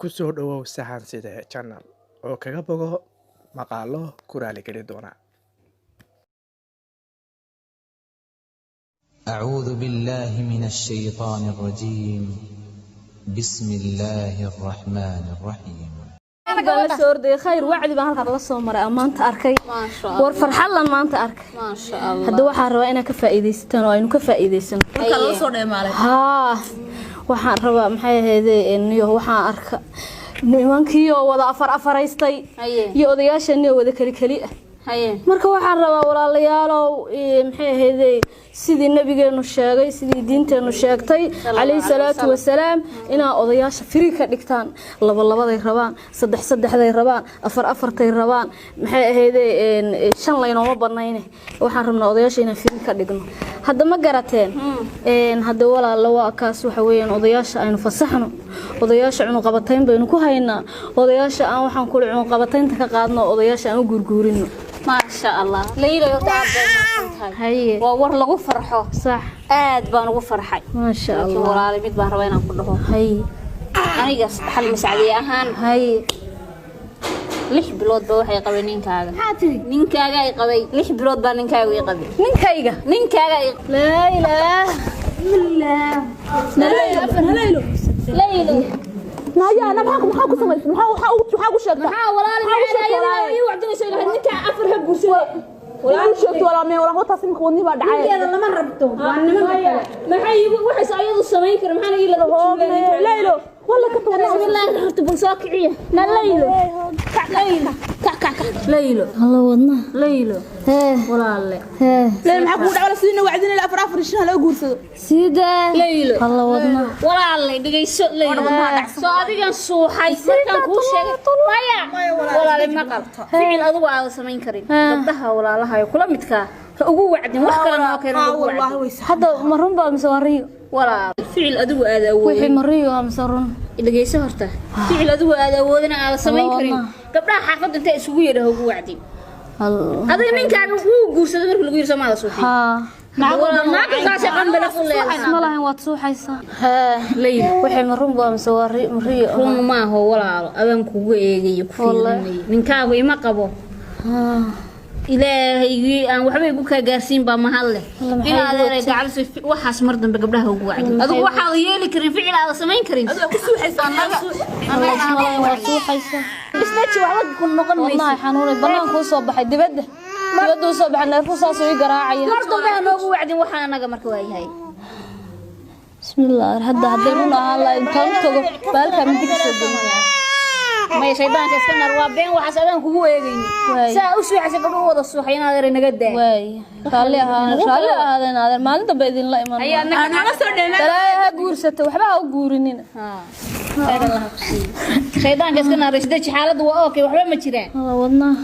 Ku soo dhowow Sahan Side Channel oo kaga bogo maqaallo ku raaligeli doona. أعوذ بالله من الشيطان الرجيم. بسم الله الرحمن الرحيم. Baan la soo ordayay, khayr wacdi baan halkan la soo maray aan maanta arkay. War farxadlan maanta arkay. Hadda waxaan rabaa inaad ka faa'iidaysataan oo aynu ka faa'iidaysano. Haa, waxaan rabaa, maxay ahaydee, niyo waxaan arka nimankii oo wada afar afaraystay iyo odayaashani oo wada keli keli ah. Marka waxaan rabaa, walaalayaalow, maxay ahaydee, sidii nabigeenu sheegay, sidii diinteenu sheegtay calayhi salaatu wasalaam, inaa odayaasha free ka dhigtaan. Laba labaday rabaan, saddex saddexday rabaan, afar afartay rabaan, maxay ahaydee, shan laynooma banayne. Waxaan rabnaa odayaasha inaan free ka dhigno. Hadda ma garateen? Hadda walaala, waa kaas. Waxa weeyaan, odayaasha aynu fasaxno. Odayaasha cunuqabatayn baynu ku haynaa. Odayaasha aan waxaan kuli cunuqabataynta ka qaadno, odayaasha aan u guurguurino. Maasha Allah, Layla, horta aad bay mahadsan tahay. Waa war lagu farxo. Aad baan ugu farxay. Maasha Laakiin Allah. walaali, mid baan rabaa inaan ku dhaho. Aniga xal masacdiye ahaan, 6 bilood ba waxay qabay ninkaaga. Maxaa tiri? Ninkaaga ay qabay 6 bilood baa ninkaaga i qabay. Ninkayga? Ninkaaga ay. Laa ilaaha. Laylo. Naya, na maxaa ku samaysay? Maxaa ugu sheegtaa? Maxaa, walaali, maxaa ayada ii wacdinayso ilahay ninkaa afar ha guursada? Ugu sheegto walaa mee walaa wataas imika wadni baa dhacay. Lama rabto, waa nimanka kale. Maxay igu waxayse ayadu samayn kara? Maxaan ii laga? Laylo, walla ka tawadna. Bismillaahi, horta bal soo kiciya na Laylo. Kac, Laylo, kac, kac, kac, Laylo. Alla wadna. Laylo. Hee. Walaalle. Hee. Laylo, maxaa kugu dhacay? Sidina wacdina afar afar shan laga guursado. Sida. Laylo. Alla wadna. Walaalle, dhegayso Laylo. Soo adigan suuxay markaan kuu sheegay? Maya, walaalle, maqal. Ficil adigu aada samayn karin gabdhaha walaalaha ee kula midkaa ha ugu wacdin. Wax kale noo keen ugu wacdin. Hadda ma run baa mise waa riyo? Walaal, ficil adigu aada Wixii awoodin. ma riyo ah mise run? Dhegayso horta. Ficil adigu aada awoodina aada samayn karin Wadnaha. gabdhaha xaafadda intay isugu yeedha ha ugu wacdin. Allah. Adiga ninkaaga wuu guursaday markii lagu yiri, Soomaalida suuxin. Haa. Naagtaasi qambala ku leedahay. Ma lahayn waad suuxaysaa. Hee. Laylo. Wixii ma run baa mise waa ma riyo? Run maaho, walaalo, adaan kugu eegayo, ku Wallahi. fiirinayo. Ninkaagu ima qabo. Haa. Ilaahaygii aan waxba igu kaa gaarsiin baa mahad leh. Alla, maxay In adeeray igu wajah- gacalso waxaas mar dambe gabdhaha ugu wacdi. Alla, maxay Adigu igu- waxaad yeeli karin, ficil aada samayn karin. Ku suuxaysa annaga. Alla, isma lahayn waad suuxaysaa. Isnaji, waxba ku noqon Wadnaha maysid. xanuunay, banaanka u soo baxay, dibadda. Dibadda u soo baxay, neerfu saas uu ii garaacaya. Mar dambe ha noogu wacdin waxaan anaga marka waayahay. Bismillah, hadda hadday run ahaan lahayd, intaan u tago baalkaa midi ka soo gelin. Maya, shaydaanka iska nar, waa been waxaas, adaan kugu eegayni. Waay. Saa u suuxaysa gabdhuhu wada suuxay inaad eray naga daa. Waay, raalli ahaan, raalli ahaadeen adeer, maalin dambe idinla iman. Ayaa anaga Naga soo dheemaa. Balaayo ha guursata, waxba ha u guurinina. Haa. Khayr Allah ha ku siiyo. Shaydaanka iska naar, isdeji, xaaladdu waa okay, waxba ma jiraan. Alla wadnaha.